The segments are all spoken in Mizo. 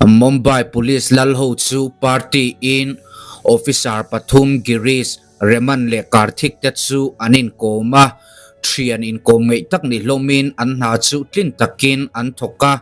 Mumbai Police lal ho chu party in officer pathum Girish, Reman leh Karthik te chu an inkawm a, thian inkawm ngeih tak ni hlawmin an hna chu tlin takin an thawk a,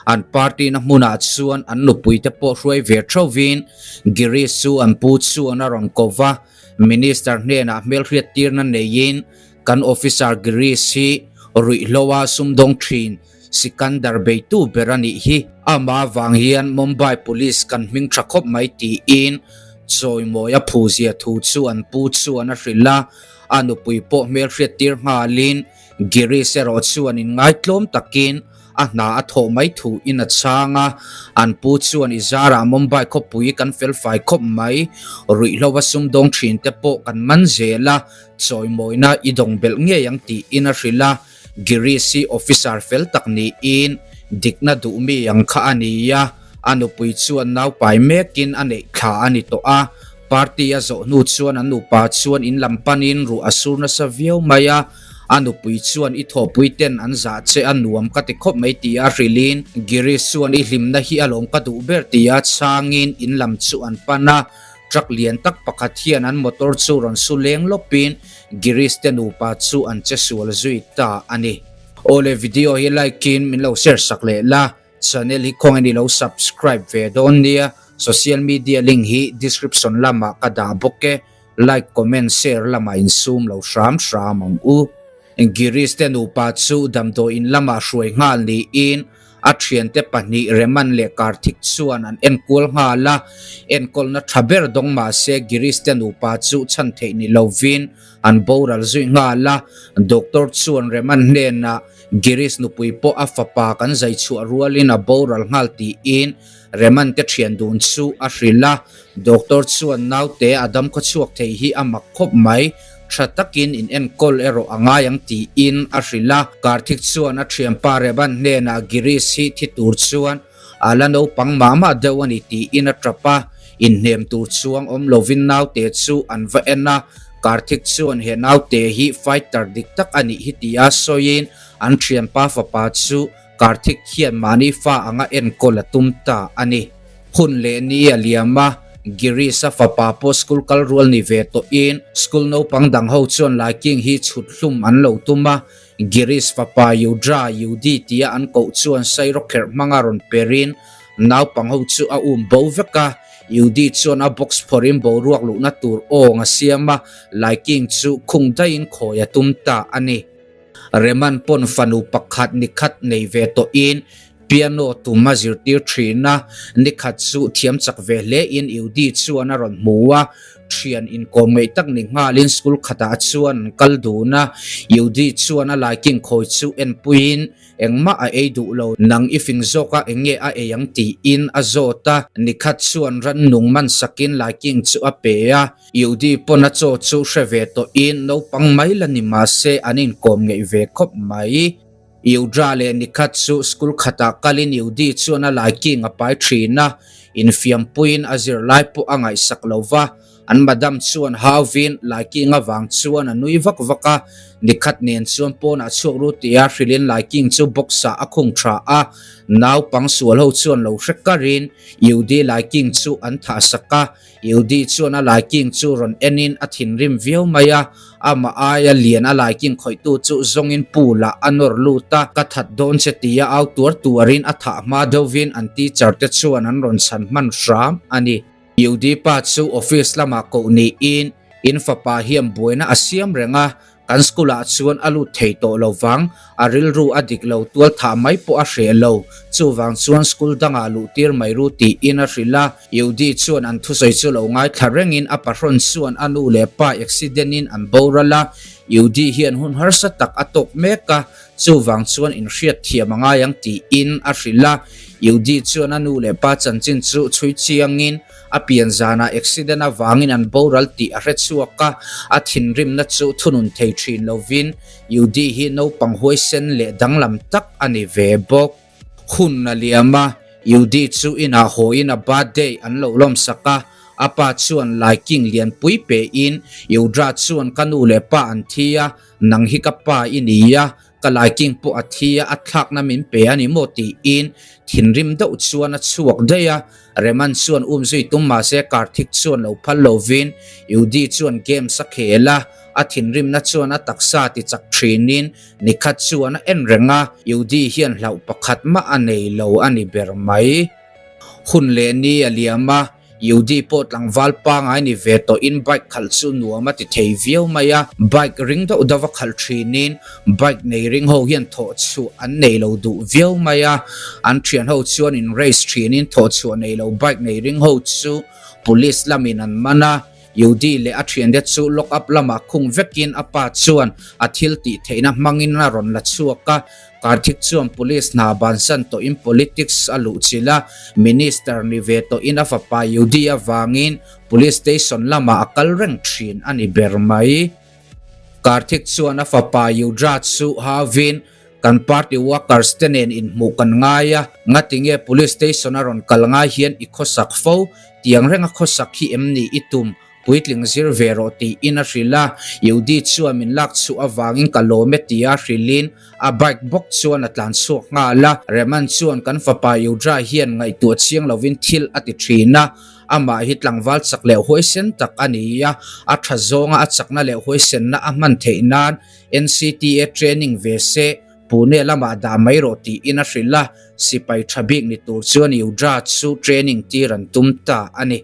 an party na hmunah chuan an nupui te pawh hruai ve theuhin Girish chu an pu chuan a rawn ko va, Minister hnenah hmelhriattirna neiin kan officer Girish hi ruihhloa sumdawng thin Sikandar beitu ber a nih hi. Amah vang hian Mumbai Police kan hming tha khawp mai tiin chawimawi a phuzia thu chu an pu chuan a hrilh a, a nupui pawh hmelhriattir nghalin Girish erawh chuan inngaitlawm takin a hna a thawh mai thu in a chhang a, an pu chuan i zarah Mumbai khawpui kan felfai khawp mai, ruihhlo a sumdawng thin te pawh kan man zel a, chawimawina i dawng belh ngei ang tiin a hrilh a. Girish hi officer fel tak niin dikna duh mi ang kha a ni a, a nupui chuan naupai mekin a neih thla a ni tawh a. Party a zawh hnu chuan an nupa chuan in lam panin ruah a sur nasa viau mai a, a nupui chuan i thawhpui ten an zah che a nuam ka ti khawp mai tia hrilhin Girish chuan i hlimna hi alawm ka duh ber tia chhangin in lam chu an pan a. Truck lian tak pakhat hian an motor chu rawn su leng lawpin Girish te nupa chu an che sual zui ta a ni. Awle video hi like in min lo share sak leh la, channel hi khawngaih in i lo subscribe ve dawn nia, social media link hi description lamah ka dah bawk e, like comment share lamah in sum lo hram hram ang u. Girish te nupa chu damdawiin lamah hruai nghal niin A thiante pahnih Reman leh Karthik chuan an enkual nghal a, enkawlna tha ber dawng mah se Girish te nupa chu chhan theih ni lovin an boral zui nghal a. Doctor chuan Reman hnenah Girish nupui pawh a fapa kan zai chhuah rualin a boral nghal tiin Reman te thian dun chu a hrilh a. Doctor chuan naute a dam khaw chhuak thei hi a mak khawp mai. Tha takin in enkawl erawh a ngai ang tiin a hrilh a. Karthik chuan a thianpa Reban hnenah Girish hi thi tur chuan a la naupang mah mah deuh a ni tiin a tap a. Inhnem tur chuang awm lovin naute chu an va en a. Karthik chuan he naute hi fighter dik tak a nih hi tia sawiin an thianpa fapa chu Karthik hian mahni fa anga enkawl a tum ta a ni. Hun leh ni a liam a, Girish-a fapa pawh school kal rual ni ve tawhin school naupang dang ho chuan Laiking hi chhut hlum an lo tum a, Girish fapa Yudra, Yudi tia an koh chuan sairawkherh hmanga rawn perin naupang ho chu a um bo vek a, Yudi chuan a box phawrhin boruak luhna tur awng a siam a, Laiking chu khung daihin khawi a tum ta a ni. Reman pawn fanu pakhat nikhat nei ve tawhin piano tum a zirtir thin a, nikhat chu thiam chak ve hle in Yudi chuan a rawn hmu a, thian inkawm ngeih tak ni nghalin school khatah chuan an kal dun a, Yudi chuan a laiking khawi chu enpuiin Engmah a ei duh lo, nang i fing zawk a eng nge a ei ang tiin a zawt a, nikhat chuan rannung man sakin laiking chu a pe a, Yudi pawn a chaw chu hre ve tawhin naupang mai la ni mahse an inkawm ngeih ve khawp mai. Yudra leh nikhat chu school khatah kalin Yudi chuan a laiking a pai thin a, infiampuiin a zirlai pawh a ngaihsak lo va, An madam chuan hauvin Laiking avang chuan a nui vak vak a, nikhat nen chuan pawnah chhuak ru tia hrilhin Laiking chu box-ah a khung tha a, naupang sual ho chuan lo hre karin Yudi Laiking chu an thah sak a, Yudi chuan a Laiking chu rawn enin a thinrim viau mai a, amah aia lian a Laiking khawihtu chu zawngin pool-ah a nawr lut a, ka that dawn che tia au tuar tuarin a thah hma deuhvin an teacher te chuan an rawn chhan hman hram a ni. Yudi pa chu office lamah koh niin in fapa hian buaina a siam reng a, kan school ah chuan a lut thei tawh lo vang, a rilru a dik lo tual thah mai pawh a hreh lo, chuvang chuan school dangah luh tir mai ru tiin a hrilh a. Yudi chuan an thusawi chu lo ngaithla rengin a pahrawn chuan a nu leh pa accident in an boral a, Yudi hian hun harsa tak a tawk mek a, Chuvang chuan inhriat thiam a ngai ang tiin a hrilh a. Yudi chuan a nu leh pa chanchin chu chhui chiangin a pian zanah accident avangin an boral tih a hre chhuak a, a thinrimna chu thunun thei thin lovin Yudi hi naupang huaisen leh danglam tak a ni ve bawk. Hun a liam a, Yudi chu inah hawiin a birthday an lo lawmsak a, a pa chuan laiking lianpui pein Yudra chuan ka nu leh pa an thi a, Nang hi ka pa i ni a, Ka laiking pawh a thi a, a thlakna min pe a ni maw tiin thinrim deuh chuan a chhuak daih a. Reman chuan um zui tum mahse Karthik chuan lo phal lovin Yudi chuan games a khel a, a thinrimna chuan a taksa ti chak thinin nikhat chuan a en reng a, Yudi hian hlauh pakhat mah a nei lo a ni ber mai. Hun leh ni a liam a, Yudi pawh tlangval pangai ni ve tawhin bike khalh chu nuam a ti thei viau mai a, bike ring deuh deuh a khalh thinin bike nei ring ho hian thawh chhuah an nei lo duh viau mai a, an thian ho chuan in race thinin thawh chhuah nei lo bike nei ring ho chu police lamin an man a, Yudi leh a thiante chu lock up lamah khung vekin a pa chuan a thil tih theihna hmangin a rawn la chhuak a, Karthik chuan police hna bansan tawhin politics a luhchilh a, minister ni ve tawhin a fapa Yudi avangin police station lamah a kal reng thin a ni ber mai. Karthik chuan a fapa Yudraj chu hauvin kan party workers te nen inhmuh kan ngai a, ngatinge police station a rawn kal ngai hian i khawsak fo, tiang renga khawsak hi em ni i tum? Puitling zir ve rawh tiin a hrilh a, Yudi chuan min lak chhuah avangin ka lawm e tia hrilhin a bike bawk chuan a tlan chhuak nghal a. Reman chuan kan fapa Yudra hian ngaihtuah chiang lovin thil a ti thin a, amah hi tlangval chak leh huaisen tak a ni a, a tha zawnga a chakna leh huaisenna a hman theih nan NCTA training ve se Pune lamah dah mai rawh tiin a hrilh a, sipai tha bik ni tur chuan Yudra chu training tir an tum ta a ni.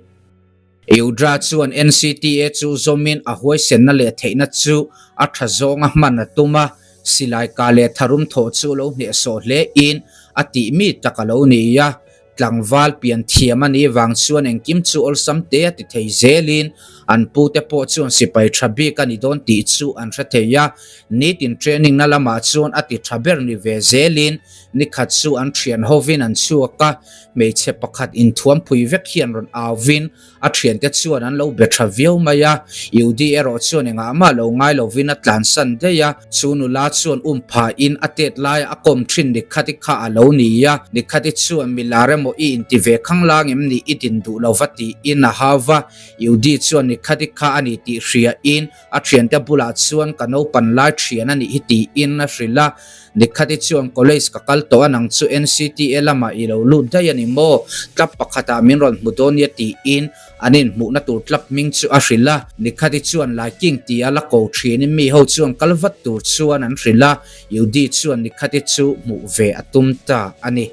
Eudra chuan NCTA chu zawmin a huaisenna leh theihna chu a tha zawnga hman a tum a, silai kah leh tharum thawh chu lo hnehsawh hlein a tih mi tak a lo ni a. Tlangval pian thiam a nih vang chuan engkim chu awlsam te a ti thei zelin an pute pawh chuan sipai tha bik a ni dawn tih chu an hre thei a. Nitin training na lamah chuan a ti tha ber ni ve zelin nikhat chu an thian hovin an chhuak a, Hmeichhe pakhat inthuam phui vek hian rawn auvin a thiante chuan an lo be tha viau mai a, Yudi erawh chuan engah mah lo ngai lovin a tlansan daih a, chu nula chuan um phahin a tet laia a kawm thin Nikhati kha a lo ni a, Nikhati chuan milar emaw i inti ve khang lang em ni i din duh lova tiin a hau va, Yudi chuan Nikhati kha a ni tih hriain a thiante bulah chuan ka naupan lai thian a nih hi tiin a hrilh a. Nikhati chuan college ka kal tawh a nang chu NCTA lamah i lo lut daih a ni maw? Club pakhatah min rawn hmu dawn nia tiin an inhmuhna tur club hming chu a hrilh a. Nikhati chuan Laiking tia la ko thinin mi ho chuan kal vat tur chuan an hrilh a, Yudi chuan Nikhati chu hmuh ve a tum ta a ni.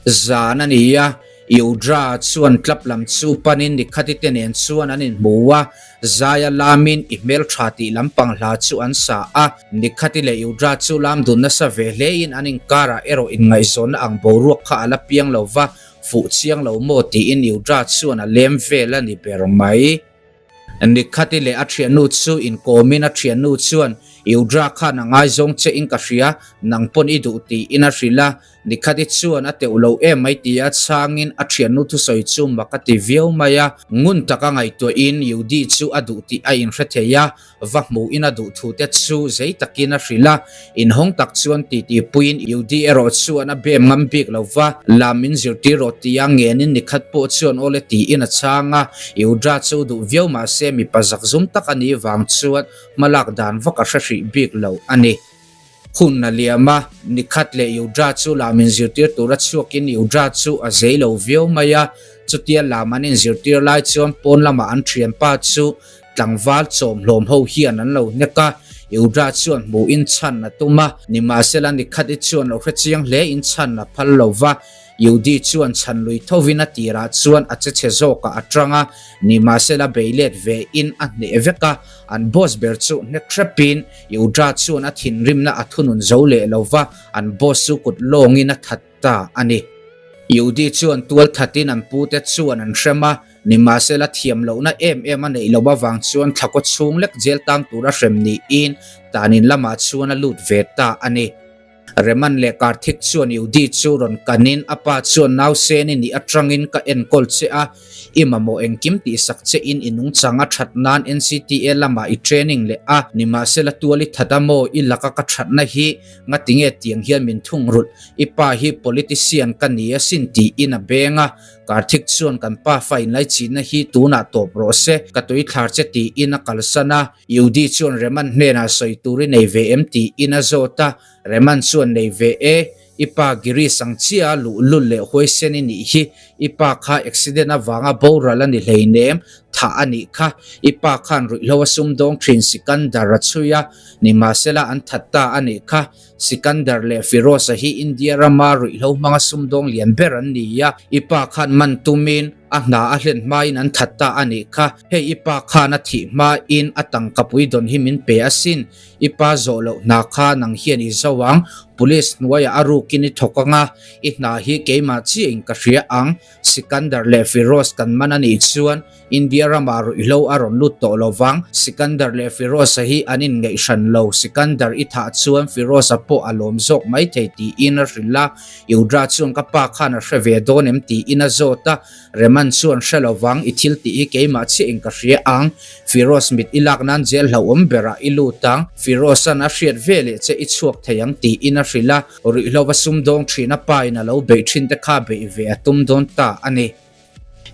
Zan a ni a, Yudra chuan club lam chu panin Nikhati te nen chuan an inhmu a, Zaia lamin i hmeltha tih lampang hla chu an sa a. Nikhati leh Yudra chu lam dun nasa ve hlein an inkarah erawh inngaihzawnna ang boruak kha a la piang lo va, fuh chiang lo maw tiin Yudra chuan a lem vel a ni ber mai. Nikhati leh a thiannu chu inkawmin a thiannu chuan, Yudra khan a ngaizawng che in ka hria, nang pawn i duh tiin a hrilh a. Nikhati chuan a teuh lo em mai tia chhangin a thiannu thusawi chu mak a ti viau mai a. Ngun taka ngaihtuahin Yudi chu a duh tih a inhre thei a, va hmuhin a duh thute chu zei takin a hrilh a. Inhawng tak chuan titi puiin Yudi erawh chuan a bem ngam bik lo va, lam min zirtir rawh tia ngenin nikhat pawh chuan awle tiin a chhang a. Yudra chu duh viau mahse mipa zakzum tak a nih vang chuan hmalak dan vak a hre hrih bik lo a ni. Hun a liam a, nikhat leh Yudra chu lam inzirtir tura chhuakin Yudra chu a zei lo viau mai a. Chutia lam an inzirtir lai chuan pawn lamah an thianpa chu tlangval chawmhlawm ho hian an lo hnek a, Yudra chuan hmuhin chhan a tum a, nimahsela nikhat i chuan lo hre chiang hle in chhan a phal lo va, Yudi chuan chhan lui thovin a tirah chuan a che chhe zawkah a tang a, nimahsela bei let ve in a hneh vek a, an boss ber chu hnek hrepin Yudra chuan a thinrimna a thunun zo leh lo va, an boss chu kut lawngin a that ta a ni. Yudi chuan tual thatin an pute chuan an hrem a, nimahsela thiam lohna em em a neih loh avang chuan thlakaw chhung lek jail tang tura hrem niin tanin lamah chuan a lut ve ta a ni. Reman leh Karthik chuan Yudi chu rawn kanin a pa chuan nausen i nih atangin ka enkawl che a, i mamawh engkim tihsak che in i nungchang a that nan NCTA lamah i training leh a, nimahsela tual i that a maw i laka ka thatna hi ngatinge tiang hian min thungrulh, i pa hi politician ka ni asin tiin a beng a, Karthik chuan kan pa fa inlaichihna hi tunah tawp rawh se, ka tuithlar che tiin a kalsan a, Yudi chuan Reman hnenah sawi tur i nei ve em tiin a zawt a, Reman chuan nei ve e, i pa Girish ang chiah a luhlul leh huaisen i nih hi, i pa kha accident avanga boral a ni hleinem, thah a nih kha, i pa khan ruihhlo a sumdawng thin Sikandar a chhui a, nimahsela an that ta a nih kha, Sikandar leh Firoz-a hi India rama ruihhlo hmanga sumdawng lian ber an ni a, i pa khan man tumin a hna a hlen hmain an that ta a nih kha. Hei i pa khan a thih hmain a tangkapui dawn hi min pe asin, i pa zawh loh hna kha nang hian i zo ang, police hnuaiah a rukin i thawk ang a, i hna hi keimah chiahin ka hria ang, Sikandar leh Firoz kan man a nih chuan India ramah ruihhlo a rawn lut tawh lo vang. Sikandar leh Firoz-a hi an inngeih hran lo. Sikandar i thah chuan Firoz-a pawh a lawm zawk mai thei tiin a hrilh a. Yudra chuan ka pa khan a hre ve dawn em tiin a zawt a. Reman chuan hre lo vang, i thil tih hi keimah chiahin ka hria ang. Firoz mit i lak nan jail hlauhawm berah i lut ang. Firoz-a'n a hriat ve leh che i chhuak thei ang tiin a hrilh a. Ruihhlova sumdawng thin a pa in a lo beih thin te kha beih ve a tum dawn ta a ni.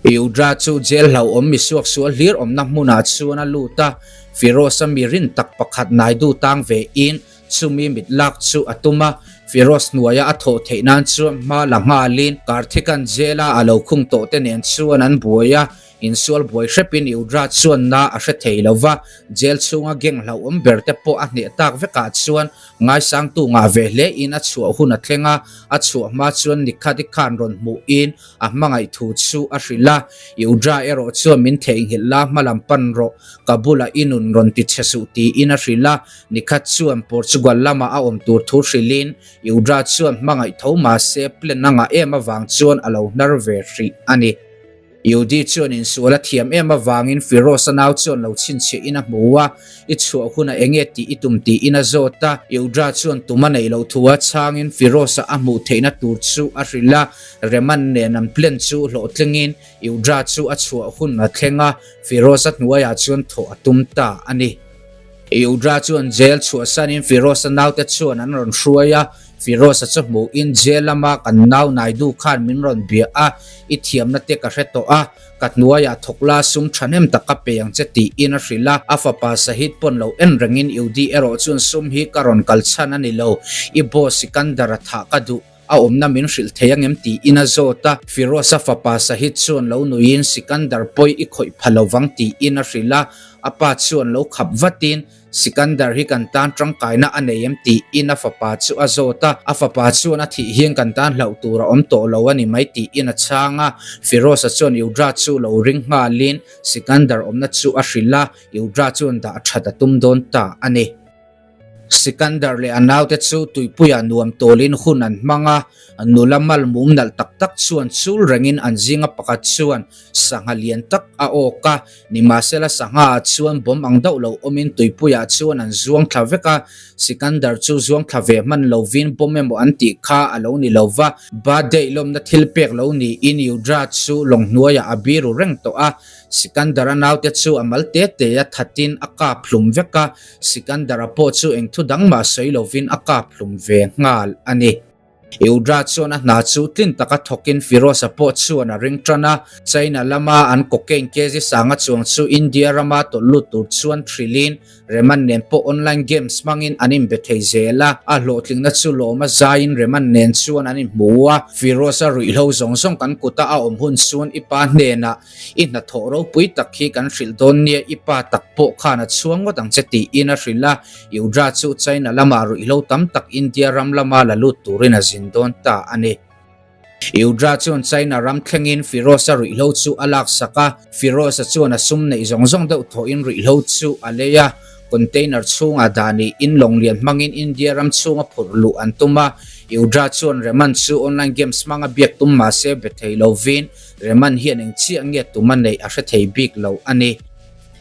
Yudra chu jail hlauhawm mi suaksual hlir awmna hmunah chuan a lut a, Firoz-a mi rin tak pakhat Naidu tang ve in chumi mit lak chu a tum a, Firoz hnuaia a thawh theih nan chuan hma la nghalin Karthik-a'n jail-a a lo khung tawh te nen chuan an buai a, Insual buai hrepin Yudra chuan na a hre thei lo va, jail chhunga gang hlauhawm ber te pawh a hneh tak vekah chuan ngaisangtu ngah ve hle in a chhuah hun a thleng a, a chhuah hma chuan Nikhati khan rawn hmuhin a hmangaih thu chu a hrilh a, Yudra erawh chuan min theihnghilh la hmalam pan rawh, ka bulah i nun rawn ti chhe suh tiin a hrilh a, Nikhat chuan Portugal lama a awm tur thu hrilhin Yudra chuan hmangaih tho mahse plan a ngah em avang chuan a lo hnar ve hrih a ni. Yudi chuan insual a thiam em avangin Firoz-a nau chuan lo chhinchhiah in a hmu a, I chhuah hunah eng nge tih i tum tiin a zawt a. Yudra chuan tum a neih loh thu a chhangin Firoz-a a hmuh theihna tur chu a hrilh a, Reman nen an plan chu hlawhtlingin Yudra chu a chhuah hun a thleng a, Firoz-a hnuaiah chuan thawh a tum ta a ni. Yudra chuan jail chhuahsanin Firoz-a naute chuan an rawn hruai a, Firoz-a chu hmuhin jail lama kan nau Naidu khan min rawn bia a, i thiamna te ka hre tawh a, ka hnuaiah thawk la sum thahnem tak ka pe ang che tiin a hrilh a, a fapa Sahid pawn lo en rengin Yudi erawh chuan sum hi ka rawn kal chhan a ni lo, i boss Sikandar-a thah ka duh. A awmna min hrilh thei angem tiin a zawt a, Firoz-a fapa Sahid chuan lo nuiin Sikandar pawi i khawih pha lo vang tiin a hrilh a, a pa chuan lo khap vatin Sikandar hi kan tan tangkaina a nei em tiin a fapa chu a zawt a, a fapa chuan a thih hian kan tan hlauh tur a awm tawh lo a ni mai tiin a chhang a, Firoz-a chuan Yudra chu lo ring nghalin Sikandar awmna chu a hrilh a, Yudra chuan dah that a tum dawn ta a ni. Sikandar leh a naute chu tuipuiah nuam tawlin hun an hmang a, nula mal mum nalh tak tak chuan chul rengin an zinga pakhat chuan sangha lian tak a awk a, nimahsela sangha ah chuan bawm ang deuh lo awmin tuipuiah chuan an zuang thla vek a, Sikandar chu zuang thla ve hman lovin bawm emaw an tih kha a lo ni lo va, birthday lawmna thil pek lo niin Yudra chu lawng hnuaiah a biru reng tawh a, Sikandar-a naute chu a mal te te a thatin a kap hlum vek a, Sikandar-a pawh chu eng thu dang mah sawi lovin a kap hlum ve nghal a ni. Yudra chuan a hna chu tlin taka thawkin Firoz-a pawh chuan a ring tan a, China lama an cocaine kg sanga chuang chu India rama tawlh lut tur chuan hrilhin Reman nen pawh online games hmangin an inbe thei zel a, a hlawhtlingna chu lawma zaiin Reman nen chuan an inhmu a, Firoz-a ruihhlo zawng zawng kan kuta a awm hun chuan i pa hnenah i hnathawh ropui tak hi kan hrilh dawn nia, i pa tak pawh khan a chhuang ngawt ang che tiin a hrilh a, Yudra chu China lama ruihhlo tam tak India ram lama la lut turin a zin dawn ta a ni. Yudra chuan China ram thlengin Firoz-a ruihhlo chu a laksak a, Firoz-a chuan a sum neih zawng zawng deuh thawhin ruihhlo chu a lei a, container chhungah dah niin lawng lian hmangin India ram chhunga phurh luh an tum a, Yudra chuan Reman chu online games hmanga biak tum mahse be thei lovin Reman hian eng chiah nge tum a neih a hre thei bik lo a ni.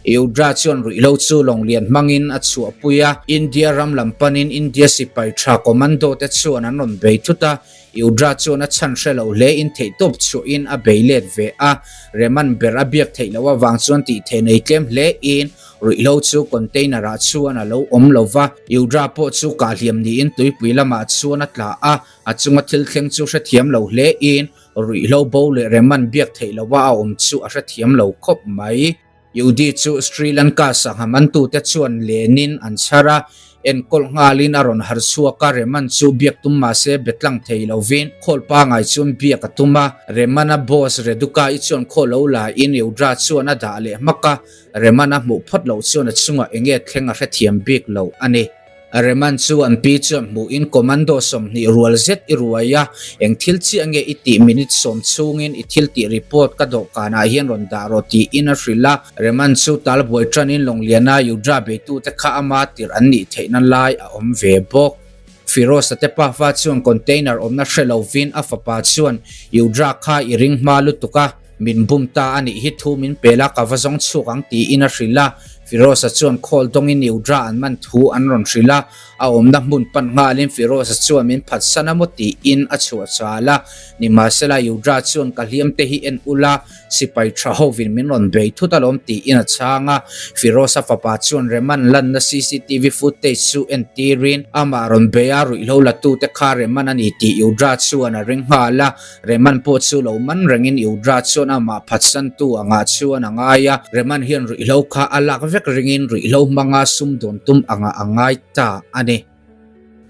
Yudra chuan ruihhlo chu lawng lian hmangin a chhuahpui a, India ram lam panin India sipai tha commando te chuan an rawn bei thut a, Yudra chuan a chhan hre lo hle in theihtawp chhuahin a bei let ve a, Reman ber a biak theih loh avang chuan tih theih nei tlem hle in ruihhlo chu container ah chuan a lo awm lo va, Yudra pawh chu kahhliam niin tuipui lamah chuan a tla a, a chunga thil thleng chu hrethiam lo hle in Ruihhlo bo leh Reman biak theih loha a awm chu a hrethiam lo khawp mai. Yudi chu Sri Lanka sangha mantute chuan lenin an chhar a, enkawl nghalin a rawn har chhuak a, Reman chu biak tum mahse be tlang thei lovin khawl pangai chuan biak a tum a. Remana boss Reduka-i chuan khaw lo la-in Yudra chuan a dah leh hmak a, Reman a hmuh phawt loh chuan a chungah enge thleng a hrethiam bik lo a ni. Reman chu an pi chuan hmuhin commando 20 rual zet i ruai a, eng thil chiah nge i tih minute sawm chhungin i thil tih report ka dawhkanah hian rawn dah rawh tiin a hrilh a. Reman chu tal buai tanin Lawngliana Yudra beitute kha ama tirh an nih theihna lai a awm ve bawk. Firoz-a te pafa chuan container awmna hre lovin a fapa chuan Yudra kha i ring hma lutuk a, Min bum ta a nih hi thu min pel a, ka va zawng chhuak ang tiin a hrilh a. Firoz-a chuan khawl dawngin Yudra an man thu an rawn hrilh a, a awmna hmun pan nghalin Firoz-a chuan min phatsan a maw tiin a chhuah chal a. Nimahsela Yudra chuan ka hliam te hi en ula, sipai tha hovin min rawn bei thut alawm tiin a chhang a. Firoz-a fapa chuan Reman lanna cctv footage chu entirin amah rawn bei a, ruihhlo latute kha Reman a ni tih Yudra chuan a ring nghal a. Reman pawh chu lo man rengin Yudra chuan amah phatsantu angah chuan a ngai a, Reman hian ruihhlo kha a lak vek ringin ruihhlo hmanga sum dawn tum angah a ngai ta a ni.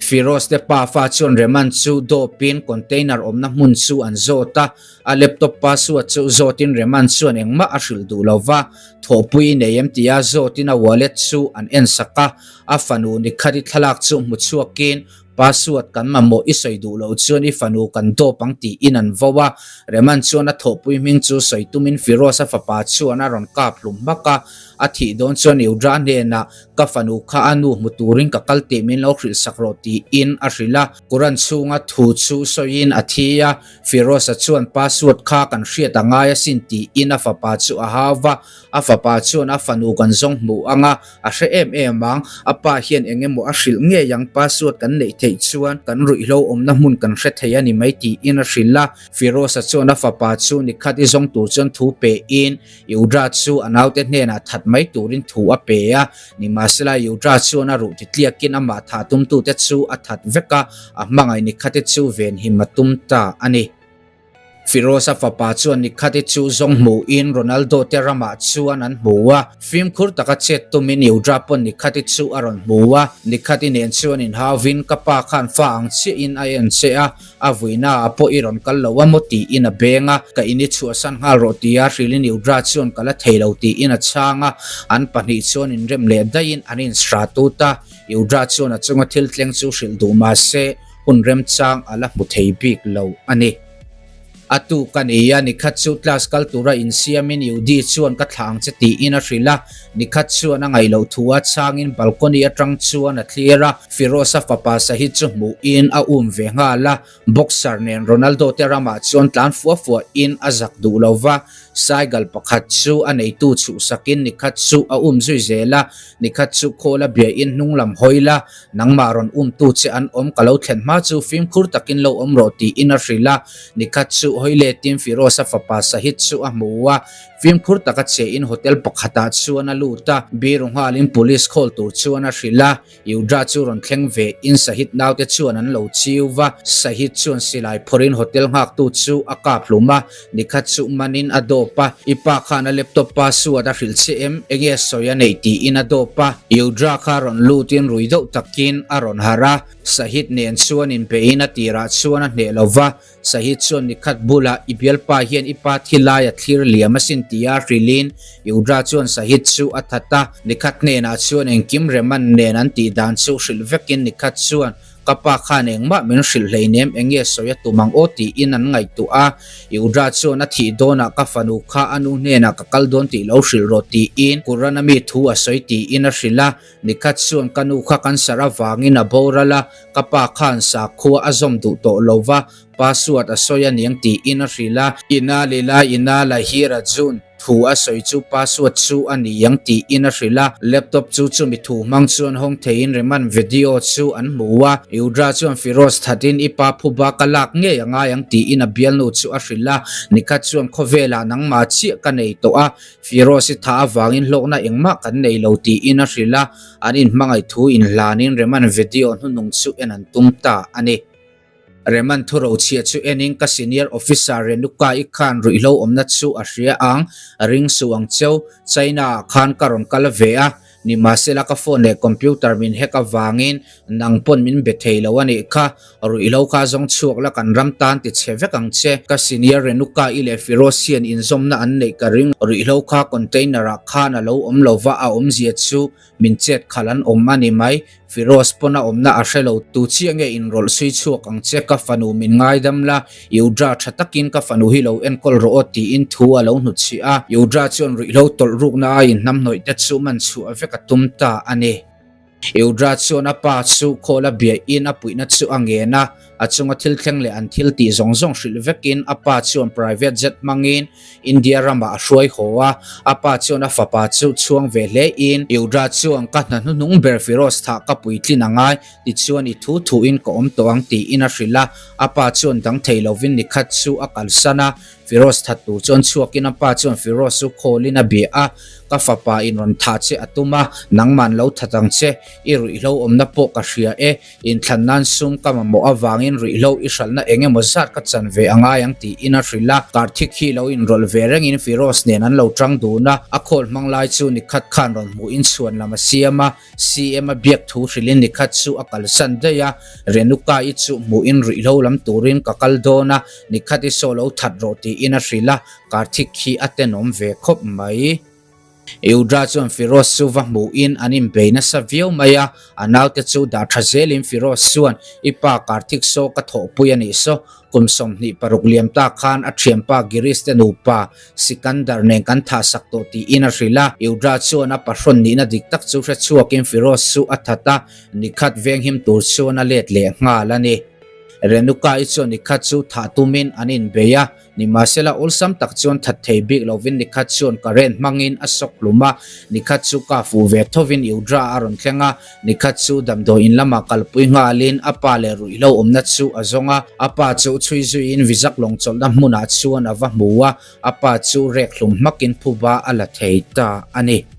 Firoz te pafa chuan Reman chu dawpin container awmna hmun chu an zawt a, a laptop password chu zawtin Reman chuan engmah a hrilh duh lo va, thawhpui i nei em tia zawtin a wallet chu an ensak a, a fanu Nikhati thlalak chu hmu chhuakin Password kan mamawh i sawi duh loh chuan i fanu kan dawp ang tiin an vo a, Reman chuan a thawhpui hming chu sawi tumin Firoz-a fapa chuan a rawn kap hlum hmak a, a thih dawn chuan Yudra hnenah ka fanu kha a nu hmu turin ka kal tih min lo hrilh sak rawh tiin a hrilh a, Quran chhunga thu chu sawiin a thi a, Firoz-a chuan password kha kan hriat a ngai asin tiin a fapa chu a hau va, a fapa chuan a fanu kan zawng hmuh ang a, A hre em em ang, a pa hian eng emaw a hrilh ngei ang, password kan neih theih chuan kan ruihhlo awmna hmun kan hre thei a ni mai tiin a hrilh a. Firoz-a chuan a fapa chu nikhat i zawng tur chuan thu pein Yudra chu a naute hnenah that mai turin thu a pe a. Nimahsela Yudra chuan a ruh titliakin amah thah tumtute chu a that vek a, a hmangaih nikhate chu venhim a tum ta a ni. Firoz-a fapa chuan Nikhati chu zawng hmuhin Ronaldo te ramah chuan an hmu a, fimkhur taka chet tumin Yudra pawn Nikhati chu a rawn hmu a, Nikhati nen chuan inhauvin ka pa khan fa ang chiahin a en che a, a vuinaah pawh i rawn kal lo a maw tiin a beng a, ka in i chhuahsan nghal rawh tia hrilhin Yudra chuan ka la thei lo tiin a chhang a, an pahnih chuan inrem leh daihin an insra tut a, Yudra chuan a chunga thil tleng chu hrilh duh mahse, hun remchang a la hmu thei bik lo a ni. A tuk a ni a, nikhat chu class kal tura insiamin Yudi chuan ka thlah ang che tiin a hrilh a, nikhat chuan a ngaih loh thu a chhangin balcony atang chuan a thlir a, Firoz-a fapa Sahid chu hmuhin a um ve nghal a, boxer nen Ronaldo te ramah chuan tlan fua fuahin a zak duh lo va, cycle pakhat chu a neitu chhuhsakin nikhat chu a um zui zel a, nikhat chu khawl a biain hnung lam hawi la, Nangmah rawn umtu che an awm ka lo thlen hma chu fimkhur takin lo awm rawh tiin a hrilh a, nikhat chu hawi letin Firoz-a fapa Sahid chu a hmu a, fimkhur taka che in hotel pakhatah chuan a lut a, biru nghalin police call tur chuan a hrilh a, Yudra chu rawn thleng ve in Sahid naute chuan an lo chiu va, Sahid chuan silai phawrhin hotel nghaktu chu a kap hlum a, Nikhat chu manin a dawp a, i pa khan a laptop pa suat a hrilh che em? Enge sawi a neih tiin a dawp a. Yudra kha rawn lutin rui deuh takin a rawn harh a, Sahid nen chuan inbeihin a tirah chuan a hneh lo va, Sahid chuan nikhat bulah i bialpa hian i pa thi lai a thlir liam asin tia hrilhin Yudra chuan Sahid chu a that a, nikhat hnenah chuan engkim Reman nen an tih dan chu hrilh vekin nikhat chuan Ka pa khan engmah min hrilh hleinem eng nge sawi a tum ang aw tiin an ngaihtuah a, Yudra chuan a thih dawnah ka fanu kha a nu hnenah ka kal dawn tih lo hrilh rawh tiin Quran a mi thu a sawi tiin a hrilh a, nikhat chuan ka nu kha cancer avangin a boral a, ka pa khan sakhua a zawm duh tawh lo va, password a sawi aniang tiin a hrilh a. Ina lila ina lahira jun. Thu a sawi chu password chu a ni ang tiin a hrilh a, laptop chu chumi thu hmang chuan hawng theiin Reman video chu an hmu a, Yudra chuan Firoz thatin i pa phuba ka lak ngei a ngai ang tiin a bialnu chu a hrilh a, nikhat chuan khawvelah nangmah chiah ka nei tawh a, Firoz i thah avangin hlawkna engmah kan nei lo tiin a hrilh a, an inhmangaih thu inhlanin Reman video hnunung chu en an tum ta a ni. Reman thurochhiah chu enin ka senior officer Renuka i khan ruihhlo awmna chu a hria ang, ring suh ang cheu, China ah khan ka rawn kal ve a, nimahsela ka phone leh computer min hack avangin nang pawn min be thei lo a nih kha, ruihhlo kha zawng chhuak la kan ram tan ti chhe vek ang che, ka senior Renuka i leh Firoz hian inzawmna an neih ka ring, ruihhlo kha container ah khan a lo awm lova a awmzia chu Min chet khalh an awm a ni mai. Firoz pawn a awmna a hre lo. Tu chiah nge inrawlh sui chhuak ang che ka fanu min ngaidam la, Yudra tha takin ka fanu hi lo enkawl rawh aw tiin thu a lo hnutchhih a. Yudra chuan ruihhlo tawlh rukna a inhnamhnawih te chu man chhuah vek a tum ta a ni. Yudra chuan a pa chu khawl a biahin a puihna chu a ngen a, a chunga thil thleng leh an thil tih zawng zawng hrilh vekin a pa chuan private jet hmangin India ramah a hruai haw a, a pa chuan a fapa chu chhuang ve hle in, Yudra chuan ka hna hnuhnung ber Firoz thah ka puitlin a ngai, tichuan i thu thuin ka awm tawh ang tiin a hrilh a, a pa chuan dang thei lovin nikhat chu a kalsan a, Firoz that tur chuan chhuakin a pa chuan Firoz chu call in a bia a, ka fapa in rawn thah che a tum a, nangman lo that ang che, i ruihhlo awmna pawh ka hria e, Inthlan nan sum ka mamawh avangin ruihhlo i hralhna eng emaw zat ka chan ve a ngai ang tiin a hrilh a. Karthik hi lo inrawlh ve rengin Firoz nen an lo tang dun a, a khawl hmang lai chu nikhat khan rawn hmuhin chhuan lam a siam a, CM a biak thu hrilhin nikhat chu a kalsan daih a, Renuka-i chu hmuhin ruihhlo lam turin ka kal dawn a, nikhat i saw lo that rawh tiin a hrilh a, Karthik hi a tenawm ve khawp mai. Eudra chuan Firoz chu va hmuhin an inbei nasa viau mai a, a naute chu dah tha zelin Firoz chuan, I pa Karthik saw ka thawhpui a nih saw, kum 26 liam ta khan a thianpa Girish te nupa Sikandar nen kan thah sak tawh tiin a hrilh a. Eudra chuan a pahrawn nihna dik tak chu hre chhuakin Firoz chu a that a, nikhat venghim tur chuan a let leh nghal a ni. Renuka-i chuan nikhat chu thah tumin an inbei a, Nimahsela awlsam tak chuan that thei bik lovin nikhat chuan current hmangin a sawk hlum a, nikhat chu ka fuh ve thovin Yudra a rawn thleng a, nikhat chu damdawi in lamah kalpui nghalin a pa leh ruihhlo awmna chu a zawng a, a pa chu chhui zuiin vizak lawng chawlhna hmunah chuan a va hmu a, a pa chu rek hlum hmakin phuba a la thei ta a ni.